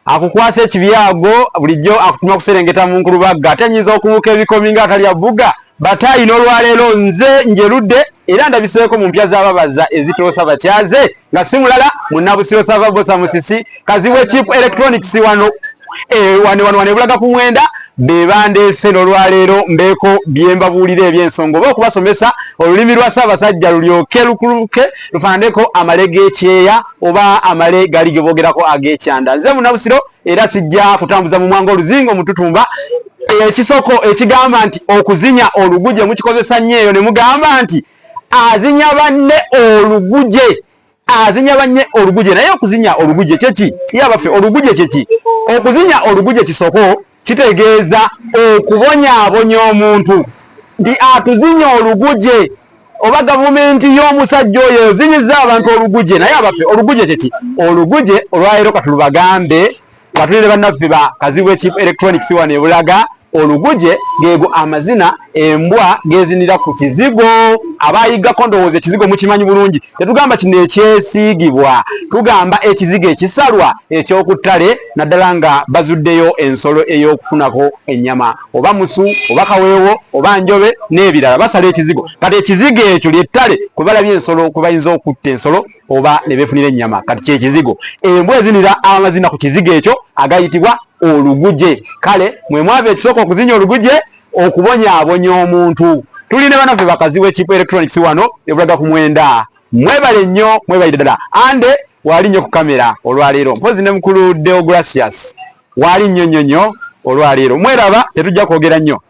Akukwasa ekibyago bulijjo akutuma kuserengeta mu nkulubagga, ate nyinza okubuuka ebikomi nga atalya bbuga. Bataayi n'olwaleero nze njerudde era ndabiseeko mu mpya z'ababaza ezitoosa bakyaze nga si mulala munnabusiro Sava Bosa Musisi Kazibwe Chip Electronics wano eh, wano wano wano ebulaga ku mwenda be bandeese n'olwaleero mbeeko bye mbabuulira eby'ensonga oba okubasomesa olulimi lwa Ssaabasajja lulyoke lukuluke lufaananeko amale g'ekyeya oba amale gali ge boogerako ag'ekyanda. Nze Munnabusiro era sijja kutambuza mumwa ng'oluzinga omututumba. Ekisoko ekigamba nti okuzinya oluguje mukikozesa nnyo eyo ne mugamba nti azinya banne oluguje, azinya banne oluguje. Naye okuzinya oluguje kyeki? Ye abaffe, oluguje kyeki? Okuzinya oluguje kisoko kitegeeza okubonyaabonya omuntu nti atuzinya oluguje oba gavumenti y'omusajja oyo ezinyiza abantu oluguje. Naye abaffe, oluguje kyeki? Oluguje olwaleero katulubagambe nga tuli ne bannaffe ba Kazibwe Chip Electronics wano e Bulaga. Oluguje geego amazina embwa gezinira ku kizigo. Abayiggako ndowooza ekizigo mukimanyi bulungi. Tetugamba kino ekyesiigibwa, tugamba ekizigo ekisalwa eky'oku ttale, naddala nga bazuddeyo ensolo ey'okufunako ennyama oba musu oba kaweewo oba njobe n'ebirala, basala ekizigo. Kati ekizigo ekyo ly'ettale kwe balabye ensolo, kwe bayinza okutta ensolo oba ne beefunira ennyama. Kati kyekizigo embwa ezinira amazina ku kizigo ekyo agayitibwa oluguje. Kale mwe mwava ekisooka okuzinya oluguje, okubonyaabonya omuntu. Tuli ne banaffe bakazi Chip Electronics wano ebulaga ku mwenda. Mwebale nnyo, mwebalire ddala. Ande wali nnyo ku kamera olwaleero, mpozi ne mukulu Deogratius wali nnyo nnyo nnyo olwaleero. Mweraba, tetujja kwogera nnyo.